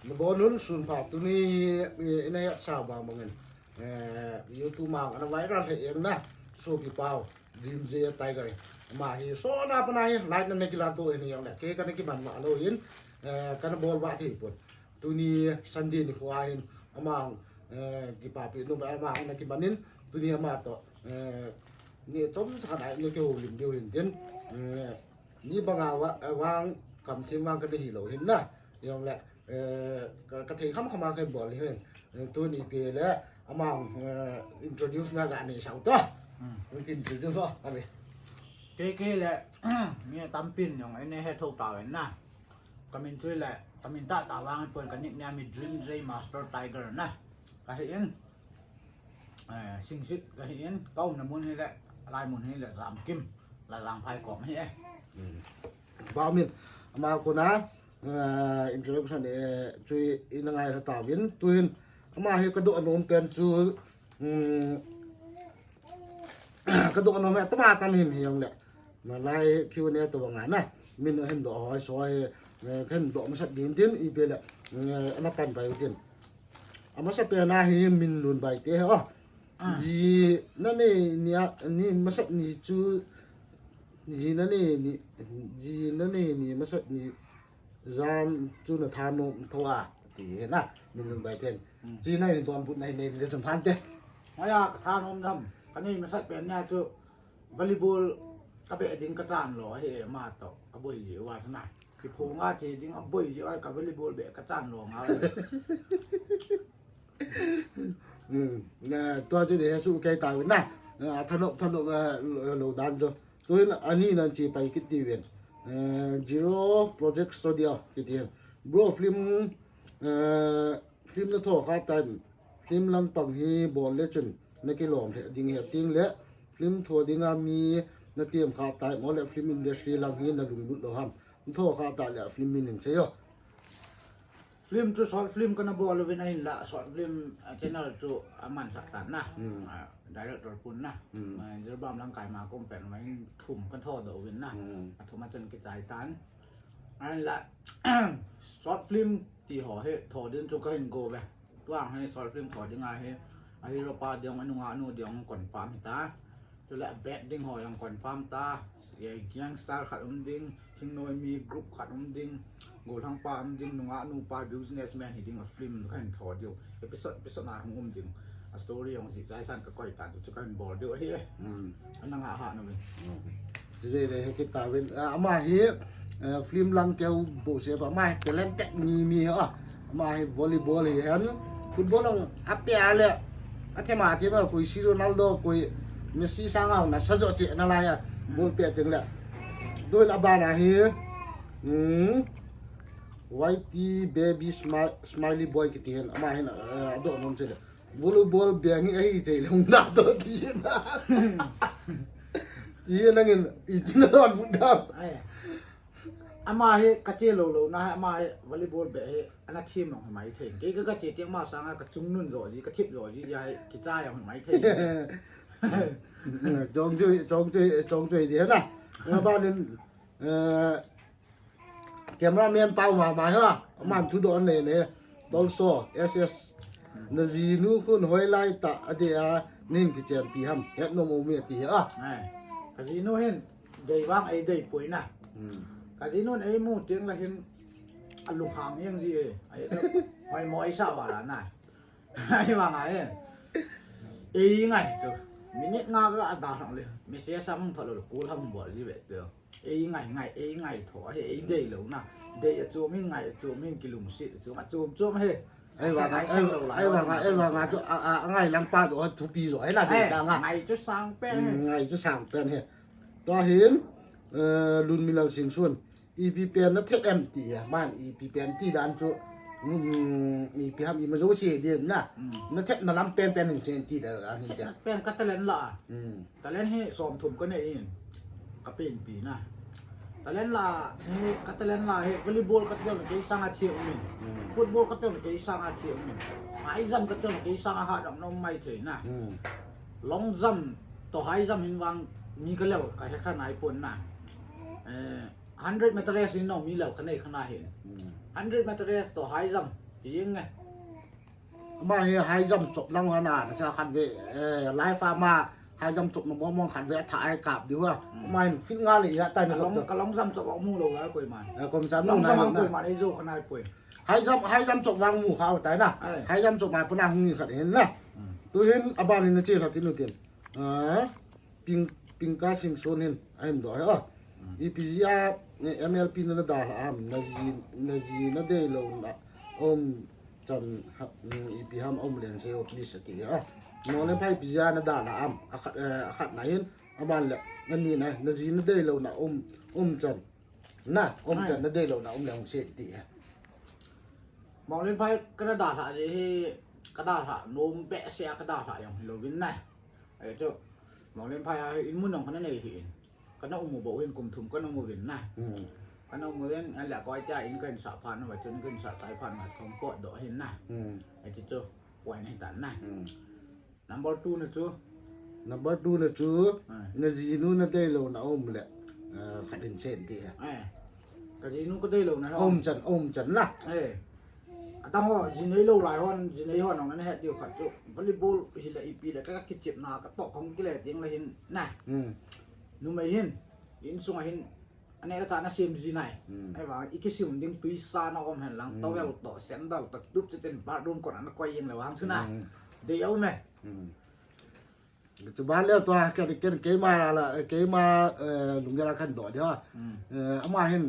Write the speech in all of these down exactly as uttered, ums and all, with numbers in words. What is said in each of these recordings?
Nabonun sunpha tuni, eh, ina hetsa bang bangin. Eh, YouTube ma ana viral he em na. Sopi pau, Dream J Tiger. Ama hi sona pana hi, light na nakilan to hin jongle. Kei kana kiman ma lou hin, eh, kana bol ba thei pon. Tuni Sunday nikho hin, ama, eh, kipapi nu ama ana kimanin, tuni ama to, eh, ni chomcha khat a ni kihoulim diu hin tin, eh, ni banga va-, vang kam thim vang kana hilou hin na. Jongle, eh, ka, ka thei kham kham a kabol hin. Eh, tuni pe le, ama, eh, introduce na ga nei sau to. Hmm. Introduce o, kami. Kei kei le, mi tampin jong, ina hetho tauvin na. Kamin chu le, kamin tahtah vang pon ka nickname hi Dream J Master Tiger na. Kahin, eh, Singsit kahin, kaumna mun hi le, lai mun hi le, Jamkim, Lajangphai kom hi e. Hmm. Ba min, ama kona, eh, introduction, eh, chu ina ngailha tauvin, tuhin, ama hi kadoh nom pen chu, hmm, kadoh nom e, tama tam hin hi jongle. Nalai Q and A to banga na. Min ahin doh hoi so hi, eh, kahin doh masat ding tin, ipi le, eh, ana pan pai tin. Amasa pen a hi Minlun Baite ho. Ah. Ji na nei ni a, ni masat ni chu, ji na nei ni, ji na nei ni masat ni jan chu na thanom tho a, ti hi na, Minlun Baiten. Hmm. Ji na nei donbut na hi nei le chun phante. Aya, ka thanom dam. Ka nei masat pen na chu volleyball ka beh ding ka chan lou ahi, ama to ka boi ji uva na. Kiphong a che ding a boi ji uva ka volleyball beh ka chan lou nga. Hmm. Na, tua chu de su kei ta na. Na, thanop, thanop, eh, lou, lou dan chu. Tuhin ani nan che pai kit diuvin. Eh, Zero Project Studio kiti hin. Bro, film, eh, film na tho kha time, film lang pang hi bol le chun na kilom le ding he ting le, film tho dinga mi na tem kha time, ole film industry lang hi na lunglut lou ham. Tho kha ta le film min in che yo. Film chu short film kana bol uvin ahinla, short film, ah, channel chu aman sak tan na. Hmm. Ah, director pun na. Hmm. Ah, Jirbam Lamkai ma kom pen ma in thum kan tho doh uvin na. Hmm. A thum a chun kichai tan. Ahinla, short film ti ho hi tho din chu kahin go ve. Tua hi short film tho dinga hi, a hero pa ding, a nungah nu ding confirm hi ta. Chule a bad ding ho jong confirm ta, eh, gangster khat um ding, thingnoi mi group khat um ding, gollhang pa um ding, nungah nu pa businessman hi ding a film kahin tho diu. Episode, episode na hung um ding. A story jong si chai san ka koi ta, chu kahin bol diu ahi e. Hmm. Ana nga ha na mi. Hmm. Chu jeh le hi kit tauvin, ah, ama hi, eh, film lang keu bo se ba, ama hi talented mi, mi, ah. Ama hi volleyball hi hen, football lang a pe a le, a them a them a, koi si Ronaldo, koi Messi sanga na sa jo che na lai a, ball pe teng le. Doi la ba na hi, hmm, Y T Baby Smi-, Smiley Boy kiti hen, ama hin, eh, a doh nom che le. Volleyball beng hi ahi thei le hung na to ti na. Ti nangin, i ti na don mun da. Ai. Ama hi ka che lou lou na, ama hi volleyball beh hi ana them jong hi mai thei. Kei ka, ka che tiang ma sanga ka chungnun jo ji, ka thip jo ji, ji hi kichai jong hi mai thei. Chong chui, chong chui, chong chui di na. Nga ba nin, eh, Cameraman pau mama ha. Aman thu don le le. Tolso, S S. Na jinu khun hoilai ta a de a, nin kichenpi ham. Het nom um e ti a. Ai. Ka jinu hin, dei vang ei dei poi na. Hmm. Ka jinu hin ei mu tiang la hin, a lunghang jeng ji e. Ai, hoi mo ei sa va la na. Ai vang a e. Ei ngai chu. Minute nga ka a da hang le. Message sa hung thot lou, call hung bol ji ve tu. Ei ngai ngai, ei ngai tho, ahi, ei dei lou na. Dei a chom in, ngai a chom in, kilungset a chom, a chom chom ahi. Ai vang a, ai vang a, ai vang a, ai vang a chu, a, a, a ngai lang pa doh, thupi jo, ahi na, dei ta nga. Ngai chu sang pen ahi. Mm, ngai chu sang pen ahi. Tua hin, eh, Lunmilal Singsun. Ipi pen na thep em ti a, man ipi pen ti dan chu, mm, ipi ham ima jo che din na. Mm. Na thep na lam pen pen in che ti da, a ni te. Thep na pen ka talent la a. Mm. Talent hi som thum ka nei in. Ka penpi na. Talent la hi, ka talent la hi, volleyball ka tel na kei sanga thi um in. Mm. Football ka tel na kei sanga thi um in. High jump ka tel na kei sanga hat dang nom mai thei na. Mm. Long jump to high jump hin vang mi ka lel ka he kha nai pon na. Eh, hundred meter race in nong mi lel ka nei kha na hin. Hmm. Hundred meter race to high jump. Ti nge. Ama hi high jump chop lang hana, na cha khat ve, eh, life ama high jump chop na mong mong khat ve tha ai kap diu a. Ama hin field nga le ya tai na Kalong, chop. Kalong jump chop mu lo la koi man. Eh, kom cha Long nu na jump na. Koi man, ei jo khanai poi. High jump, high jump chop vang mu kha tai na. Ai. High jump chop mai puna hung ni khat hin na. Hmm. Tu hin aban ni na che khat ki nu tin. Ah, Ping, Pingka Singson hin, a hin do he, oh. Hmm. Ipi jeh a, eh, M L P na na dalha am, na ji, na ji na dei lo na, um, chan, ha, mm, ipi ham um len se, oh, please, ati he, oh. Monglenphai ipi jeh a na dalha am, a khat, eh, a khat na hin, aban le, na ni na, na ji na dei lo na, um, um chan. Na, um Ai. Chan na dei lo na, um le hung se ti he. Monglenphai ka na dalha ji hi, ka dalha, nom behseh a ka dalha jong hi lo vin na. Ahi chu, Monglenphai a hi in mun jong ka na nei hi in. Ka na um u bou hin kum thum ka na um uvin na. Hmm. Ka na um uvin, a le koi tia in ka in sah phat na va chun ka in sah tai phat na khong pot doh hin na. Hmm. Ahi chu chu, poi na hi tan na. Hmm. Number two na chu. Number two na chu, Ah. Na jinu na dei lo na um le. Ah, khat in sen ti he. Eh. Ka jinu ka dei lo na. Um chan, um chan na. Eh. Atang ho, ji nei lo lai hon, ji nei hon, nang na het diu khat chu. Volleyball hi le ipi le ka kichep na ka to kong kile ting la hin na. Hmm. Numei hin, in sung a hin, ane ka ta na sim ji nai. Hmm. Ai vang, i kisim ding tuisa na om hen lang, Hmm. Towel to, sandal to, tup che chen bathroom kon ana koi jeng le vang chu na. Hmm. Dei au me. Hmm. Chu ban le to, ke, ke, keima la, keima, eh, lunggel a kan do de ha. Hmm. Eh, ama hin,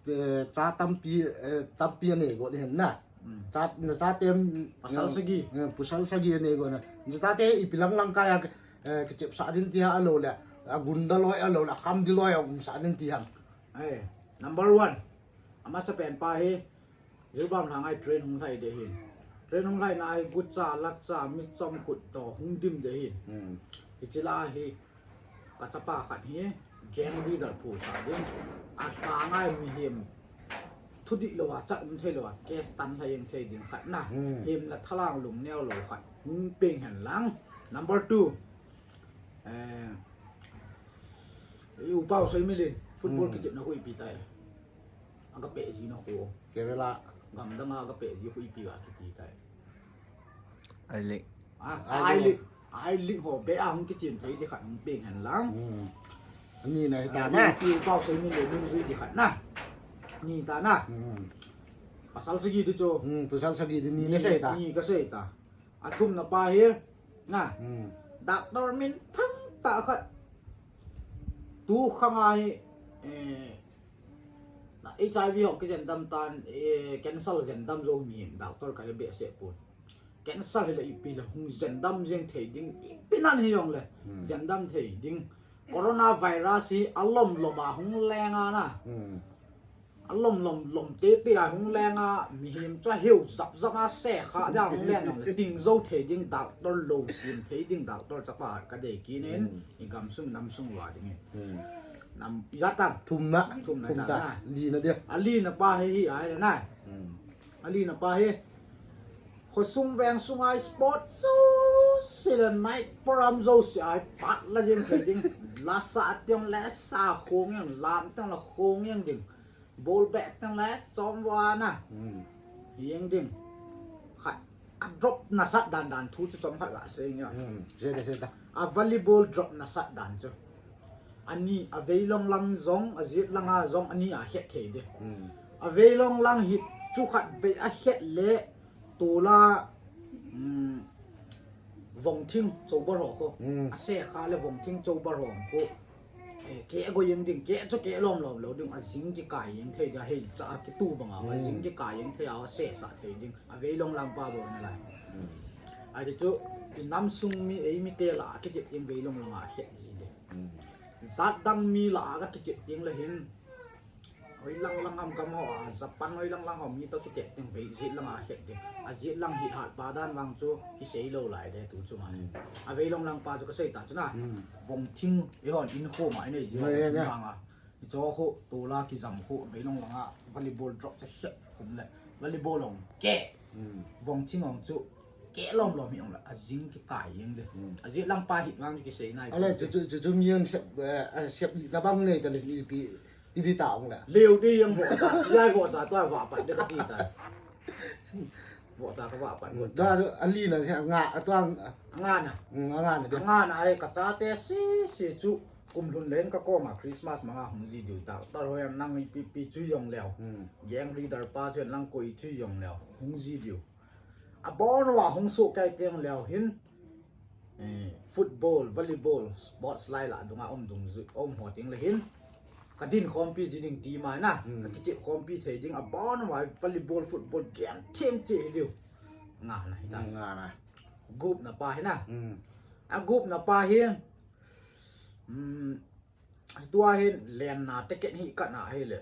eh, cha tampi, eh, tampi anei go de hin na. Hmm. Cha, na cha tem, Pasal sagi. Eh, pasal sagi anei go na. Na cha te ipi lang lang kaya, eh, kichep sa din ti ha alo le. A gunda loi alo le, a kam di loi a um sa din ti ha. Ai, number one. Ama sa pen pa hi, Zirban lhang ai train hung lhai de hin. Train hung lhai na hi gucha, latcha, mitchom khut to hung dim de hin. Hmm. Hichi la hi ka chapa khat hi gang leader phu sa ding. A lhang ai mihem thudih lo a, chat um thei lo a, case tan lhai jeng thei ding khat na. Hmm. Hem la thalang lung neo lo khat hung peng hen lang. Number two. Eh, i u Pau Soi Milin, football Hmm. kichep na hui pi tai. Aga pe ji na ho. Kerala. Gam dang aga pe ji hui pi ga kiti tai. I-League. Ah, I-League. I-League. I-League ho be a hung kichim thei di khat hung peng hen lang. Hmm. Ani na hi ta Ani na. Pi pau sei min le min zui di khat na. Ni ta na. Hmm. Pasal sagi di chu. Hmm, pasal sagi di ni Ni, na sei ta. Ni ka sei ta. A thum na pa hi. Na. Hmm. Doctor min thang ta khat. Tu khang ai, eh, na H I V ho kijen dam tan, eh, cancer jen dam jo mi doctor ka he behseh pon. Cancer hi la ipi la hung jen dam jeng thei ding, ipi nan hi jong le, Hmm. jen dam thei ding. Coronavirus hi alom lom a hung leng a na. Hmm. Alom lom lom tete a hung leng a, mihem chu a hiu zap zap a se kha da hung leng a, ting jo thei ding doctor lo sim thei ding doctor chapa ka dei kit in, Hmm. i gam sung nam sung va ding in. Hmm. Nam, i ja tam. Thum na. Thum na Thum ta ta. na. Li na dia. A li na pa hi hi ai na. Hmm. A li na pa hi. Khosung veng sung ai sport jouse le night program jouse ai pat la jeng thei ding. La sa tiang le sa khong jeng, lam tiang la khong jeng ding. Ball bat tiang le chom va na. Hmm. Jeng ding. Khat a drop nasat dan dan thu chu chom khat la sei nge. Hmm. Sei da, sei da. A volleyball drop nasat dan chu. Ani a veilong lang jong, a jet lang a jong, ani a het thei de. Hmm. A veilong lang hi chu khat vei a het le tula, um, vong thing chobar ho kho. Hmm. A se kha le vong thing chobar ho kho. Eh, ke go jeng ding, ke chu ke lom lom lo ding, a jing kikai jeng thei ding, a hei cha a kitu bang a, a Hmm. jing kikai jeng thei a, a se sa thei ding, a veilong lang pa bol na lai. Hmm. A ti chu, i nam sung mi, ei mi te la, kichep jeng veilong lang a het ji de. Hmm. Jat dang mi la, ka kichep jeng la hin. Hoi lang lang ham kam ho, a, Japan hoi lang lang ho, mi to kichep jeng vei, jet lang a het ding. A jet lang hi hat pa dan vang chu, kisei lo lai de, tu chu ma. Hmm. A veilong lang pa chu ka sei ta chu na. Hmm. Vong thing, i hon in kho ma, i nei ji Nei, vong nei, thing nei. vang a. I cho kho, tula kijam kho, veilong lang a, volleyball drop cha het khum le. Volleyball ong ke. Hmm. Vong thing ong chu, ke lom lom hi ong le, a jing kikai jeng de. Hmm. A jet lang pa hit vang chu kisei nai. Ale, chu, chu, chu, chu mi jeng sep, eh, eh, sep na bang nei ta le ni pi, ti di ta ong le. Leo di jeng vo cha, chi ai vo cha, tua va pat de ka ti ta. Bo ta ka ba pan bo ta. Da ali na sia nga atang. Nga na. Nga na de. Nga na ai ka cha te si si chu kum lhun len ka koma Christmas manga hung ji diu ta. Ta ho yang nang pi pi chu yong leo. Gang leader pa chu nang koi chu yong leo. Hung ji diu. A bon wa hung su kai teng leo hin. Football, volleyball, sports lai la dunga om dung zu om ho ting le hin. Ka din khompi ji ding ti ma na. Ka kichip khompi thei ding a bon wa volleyball, football game them che hi diu. Nga na hi ta. Nga na. Gup na pa hi na. A gup na pa hi. Tua hin lenna ticket hi ka na hi le.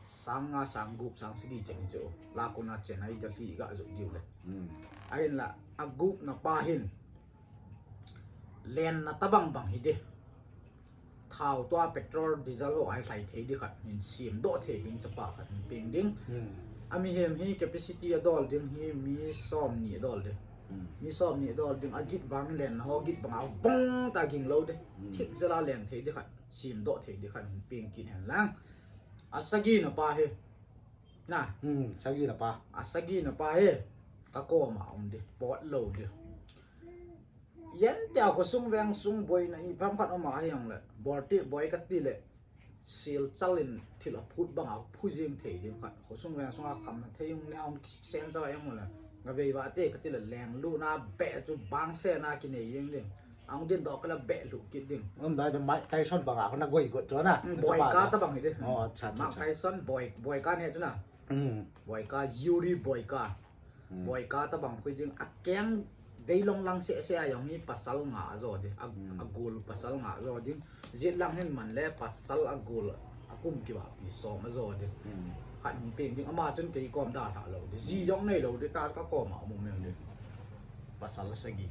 Sang nga sang gup sang sigi chen chu. La ko na chen ai da hi ga zu diu le. Ahin la a gup na pa hin. Lenna tabang bang hi de. Thao tua petrol diesel ho ai hlai thei di khat min sim do thei ding chapa khat min ping ding. Ami hem hi capacity a dol ding hi mi som ni a dol de. Mi som ni a dol ding a git bang lenna ho git bang a bong ta ging lo de. Thip jela len thei di khat. Sim do thei di khat min ping kin hen lang. A sagi na pa hi. Na. Sagi na pa. A sagi na pa hi. Ka koma um de. Pot lo de. Yan te a khosung veng sung boi na i pham khat oma hi ang le. Bor ti boi ka ti le. Sil chal in thil a phut bang a phu jing thei ding khat. Khosung veng sung a kham na thei yung le ang sen cha yang le. Nga vei ba te ka ti le leng lu na be chu bang se na ki nei yeng ding. Ang din do ka la be lu ki ding. Om da ja mai kai son bang a na goi got to na. Boi ka ta bang hi de. Oh, cha cha. Mai kai son boi boi ka ne chu na. Boi ka Yuri boi ka. Boi ka ta bang khui ding a keng vei long lang se se a yong hi pasal nga a zo ding a gul pasal nga a zo ding zit lang hin man le pasal a gul a kum ki ba pi som a zo ding khat hung ping ding ama chun kei kom da tha lo ding zi yong nei lo ding ta ka kom a mu meng ding pasal sagi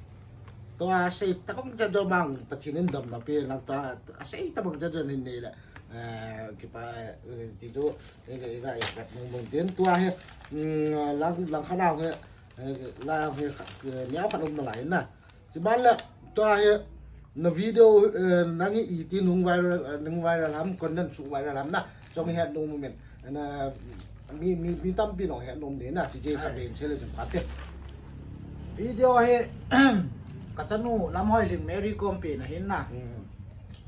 to a sei ta bang ja do mang Pathen in dam na pe lang ta a sei ta bang ja do nei nei la ki pa ti jo Ega ega ega kat mong mong tin tua hi lang lang khana hi la hi niau khat um na lai na. Chiman la tua hi na video nang i ti nung viral nung viral ham content chu viral ham na. Chong hi nung moment na mi mi mi tam pi nong hi nung de na chi je khat den chele chun pate. Video hi ka chanu lam hoi ling Mary Kom pi na hin na.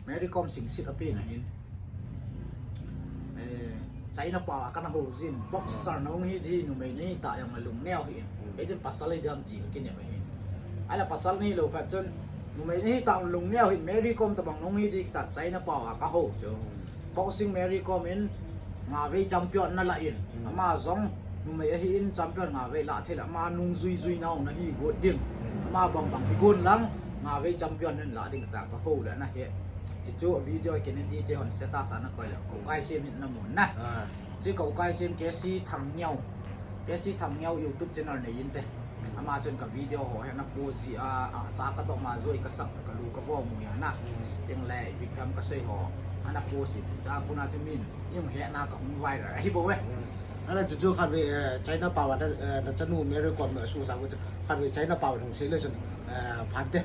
Mary Kom sing sit api na hin. China pa kana ho jin boxer na hung hi di numei nei ta yang lung neo hi. Kei jin pasal hi dam ti ka kinem hi. Ala pasal nei lo phat chun numei nei ta lung neo hi Mary Kom ta bang nung hi di ta China pa ka ho chu. Boxing Mary Kom in nga vei champion na la in. Ama jong numei ahi in champion nga vei la thil ama nung jui jui nau na hi got ding. Ama bang bang hi gon lang nga vei champion nen la ding ta ka ho le na he. Ti chu video Kennedy te hon status ana koi le ko kai sim hin na mun na. Chi ko kai sim K C Thangniau. K C Thangniau YouTube channel nei in te. Ama chun ka video ho he na post ji a a cha ka to ma joi ka sak ka lu ka bo mu ya na. Ting le Vikram ka sei ho. Ana post ji cha ku na chu min. Yung he na ka hung viral hi bo we. Ana chu chu khat ve China pa wa na chanu Mary Kom na su sa ve khat ve China pa wa thung sei le chun phante.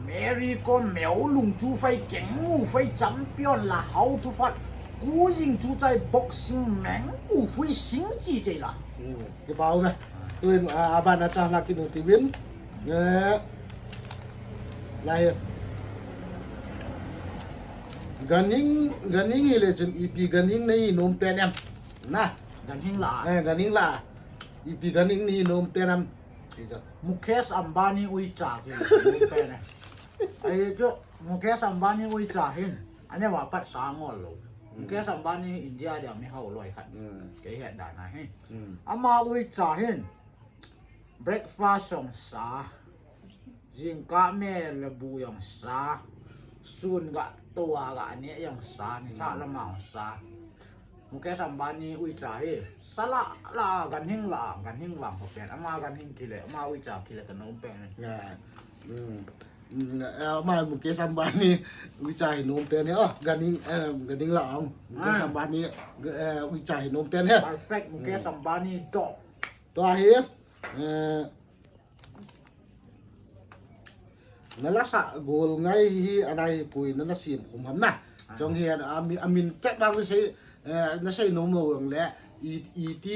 Mary Kom meu lung chu fai keng mu fai champion la hau tu fat ku jing chu chai boxing meng ku fui sing chi chai la. Ki pau na. Tuin a ba na cha la ki nu ti win. Lai. Ganing ganing hi le chun ipi ganing nei nom pen em. Na. Ganing la. Eh ganing la. Ipi ganing nei nom pen em. Mukesh Ambani ui cha ki nom pen em. Ai chu Mukesh Ambani ui cha hin. Ane wa pat sa ngol lo. Mukesh Ambani India dia mi hau loi khat. Kei het da na hi. Ama ui cha hin. Breakfast jong sa, jingkah me le bu jong sa, sun ga tua ga ne jong sa, ni sa la ma jong sa. Mukesh Ambani ui cha hi, sa la la, ganhing la, ganhing vang ko pen, ama ganhing kile, ama ui cha kile ka nom pen. Ama Mukesh Ambani ui cha hi nom pen, oh, ganhing, ganhing la ang. Mukesh Ambani ui cha hi nom pen he. Perfect, Mukesh Ambani top. Tua hi, na la sa gol ngai hi anai pui na na sim khum ham na. Chong hi a min tet bang na sei, na sei nom lo ang le i i ti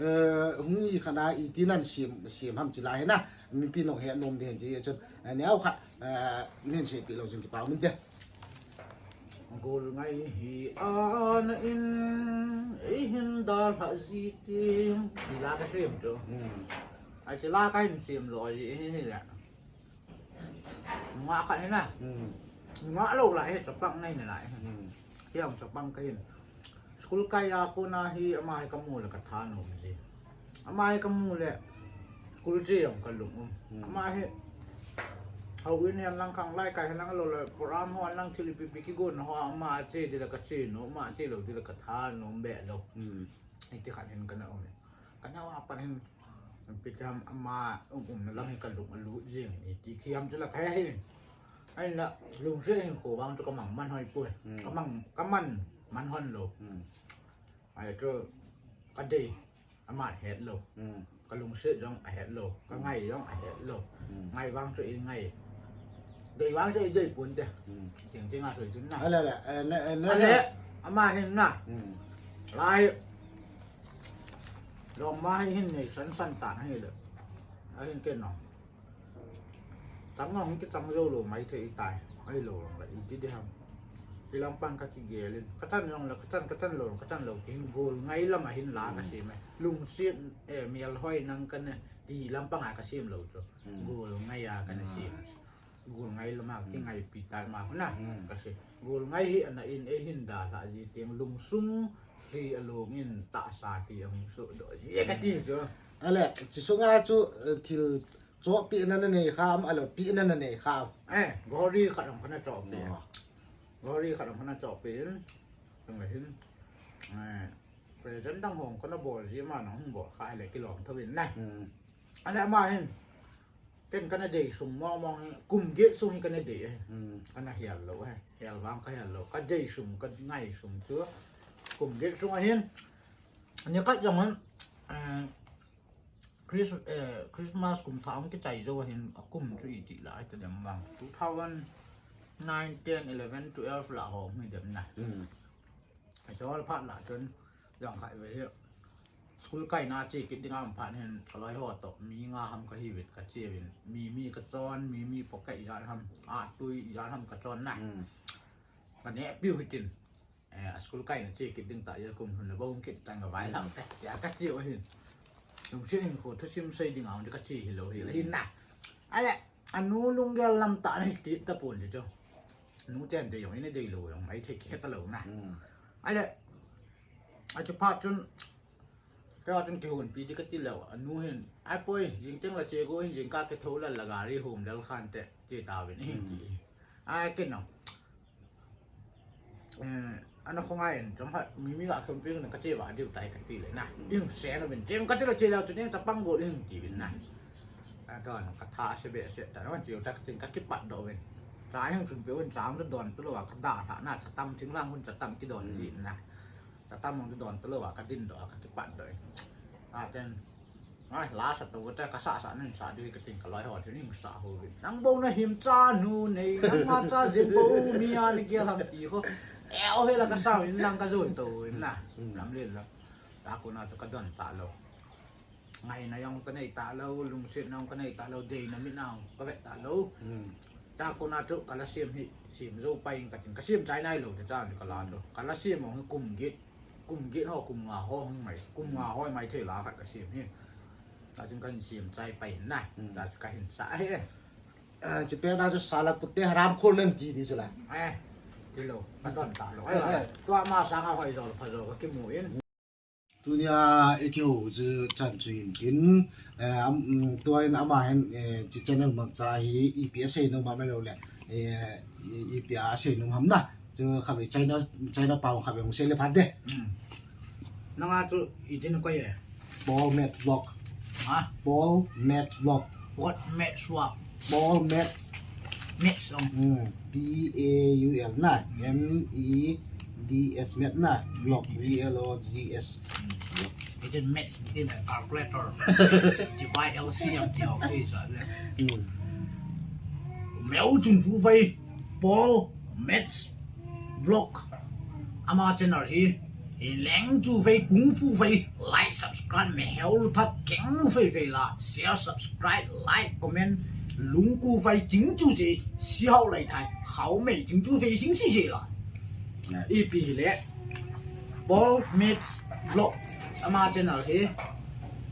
Eh, hung i khat a iti nan sem, sem ham chi lai hi na. Mipi nong he nom ding hen chi chun. Eh, neo khat, eh, nin seipeh lou chun kipa um inte. Golngai hi ana in, eihin dalha ji ting. Ti la kasem chu. Hmm. Achu la kahin sem lou ji hi hi la. Nungah khat hi na. Hmm. Nungah lou lai hi, chapang ngai na lai hi. Hmm. Hiam chapang kahin. School kai a kona hi ama hi kamu le kathanom ji. Ama hi kamu le school che jong kalung um. Hmm. Ama hi houin hihen lang, khanglai kai hihen lang, lou le program ho hihen lang, thil ipi ipi kigon ho ama che ding le kache nom, ama che lou ding le kathanom be lou. Hmm. Hiti khat hin kana um. Kana a pat hin Peter ama um, umna lam hi kalung alut jing e ti khiam chu la kahe hi. Ahinla lungset hinkho vang chu kamang man hoi poi. Hmm. Kamang, kaman man hon lou. Hmm. Ahi chu kadei ama het lou. Hmm. Kalungset jong ahet lou. Kangai jong ahet lou. Hmm. Ngai vang chu ingai. Dei vang chu idei pon te. Hmm. Ting ting a soi chun na. Ala la, eh, na, eh, na, ale, na. Ama hin na. Hmm. Lai. Longma hi hin nei san san tan hi le. Ahin ken no. Chang hung kichang jou lou maithei tai. Ahilou long le iti ding ham. Hilam pang kakigel in. Kachan jong le, kachan, kachan lou, kachan lou. Ti hin golngai lam a hin la kasem e. Lungset, eh, melhoi nang kana ti lam pang a kasem lou chu. Hmm. Golngai a kana sem. Golngai lam a, hmm, kingaipi tai ma na. Hmm. Kasem. Golngai hi ana in eihin dalha ji ting lungsung hi along in tahsa hi ahung sodoh ji kati chu. Ale, chi sunga chu, eh, thil chohpehna nanei kham, alo pehna nanei kham. Eh, ghori khat jong kana chohpeh. Oh. Ghori khat jong kana chohpeh in. Tang le hin. Eh, present dang hong kana bol ji ma nang hung bol kha le kilom thou in na. Hmm. Ale ama hin. Ken kana dei sum mong mong hi, kum get sung hi kana dei e. Hmm. Kana hel lou e. Hel vang kahel lou. Kadei sum, kangai sum chu. Kum get sung ahin. Nikhat jong hin, eh, Chris-, eh, Christmas kum thah hung kichai jou ahin, akum chu iti la, iti dem vang. Two thousand nine, ten, eleven, twelve la ho hung hi dem na. Hmm. Ahi chu phat la chun, jong khai ve hi. School kaina che kit ding a um phat hin, kaloi ho toh, mi nga ham kahiuvin, kache uvin, mi, mi kachon, mi, mi pocket ijat ham, a tui ijat ham kachon na. Hmm. Kaneh piu hitin. Eh, a school kaina che kit ding tah, kum hun le bou kit tang kavai lang te. Tia kache u ahin. Lungset hinkho thusim sei ding a um kache hilou hi, la hin na. Ale, anu lunggel lam tah na hi ti tapon ti chu. Nu chen dei jong, ina dei lou jong, maithei kei talou na. Hmm. Ale, achu phat chun, kei a chun kihonpi ti kati lou, anu hin, ai poi, jing teng la che go hin, jing ka kithou lal la gari hom lal khan te, che tauvin, hin ti. Hmm. Ai, ken no. Eh, ana khongai in, chom phat, mi, mi ga khom pi na kache va diu tai kati le na. Hmm. Ing se na vin, jem kati la che lou chun, ing chapang go ing ti vin na. A ka na katha se be se ta, no, ti ta katin kakipat doh vin. Cha heng chun pe un cha ang don tu lou a kada tha na, cha tam ching lang hun cha tam kidon, hmm, ti na. Cha tam ang don tu lou a kadin doh a kakipat doh. A ten, ai, la sa to ta kasa sa nin sa di katin kaloi ho tin sa ho vin. Nang bou na him cha nu nei, nang ma cha jin bou mi a ni kia lam ti ho. E o he la kasa vin lang ka jon to vin na. Hmm. Lam le la. Ta ko na to kadon talou. Ngaina jong kanei talou, lungsetna jong kanei talou, deina mitna jong kavet talou. Hmm. Chua kona chu kala sem hi, sem jou pai ing katin, kasem chai nailou te chua kala chu. Kala sem jong hi kum get, kum get ho, kum nga ho hung mai, kum nga ho mai thei la khat kasem hi. Chua chun kahin sem chai pai na, hmm, chua chu kahin sa hi. Ah, chu pet a chu sala kutte haram khol nan ti di chu la. Eh, tilou, kadon talou. Eh, eh. Tua masang a hoi jo, pha jo, kakimu in. Tunia i kihou chu chan chu hin tin, eh, am, mm, tua in ama hin, eh, chi channel mangcha hi ipi asei nom ham ahilou le, eh, i, ipi asei nom ham na. Chu khatvei China, China pao khatvei hung sei le phat te. Hmm. Nanga chu iti na koi e? Paul Meds Vlog. Ha? Paul Meds Vlog. What Meds Vlog? Paul Meds. Meds, um. Hmm. P A U L na. M E D S, Meds na. Vlog, V L O G S. Hmm. Iti Meds, iti na calculator. Divide L C M ti office, ah, le. Hmm. Meu chung fu fai. Paul Meds Vlog. Ama channel hi. Hi leng chu vei kung fu vei like, subscribe. Kan me heu lu that keng mu fei fei la, share, subscribe, like, comment, lungku fai ching chu je, si hau lai thai, khau mei ching chu fei sing si je la. Ipi hi le, Paul Mates Vlog, ama channel hi,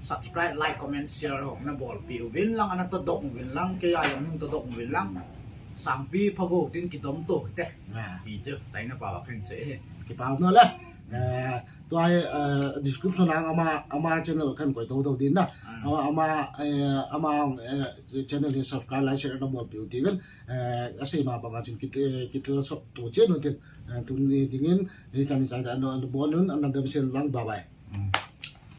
subscribe, like, comment, share ho na bol pi uvin lang, ana to dok uvin lang, ke ya yang to dok uvin lang, sangpi phago tin ki dom to te. Ti chu, China pa ba khen se. Ki pa no le. Eh, tua hi, eh, description ang ama, ama channel kan koi to to din na. Ama, ama, eh, ama, eh, channel hi subscribe, like, share na bol pi u ti vel. Eh, asei ma banga chun kit, eh, kit so to che no tin. Eh, tuni dingin, eh, chani chai da no, no bol nun, an dam sen lang, bye bye.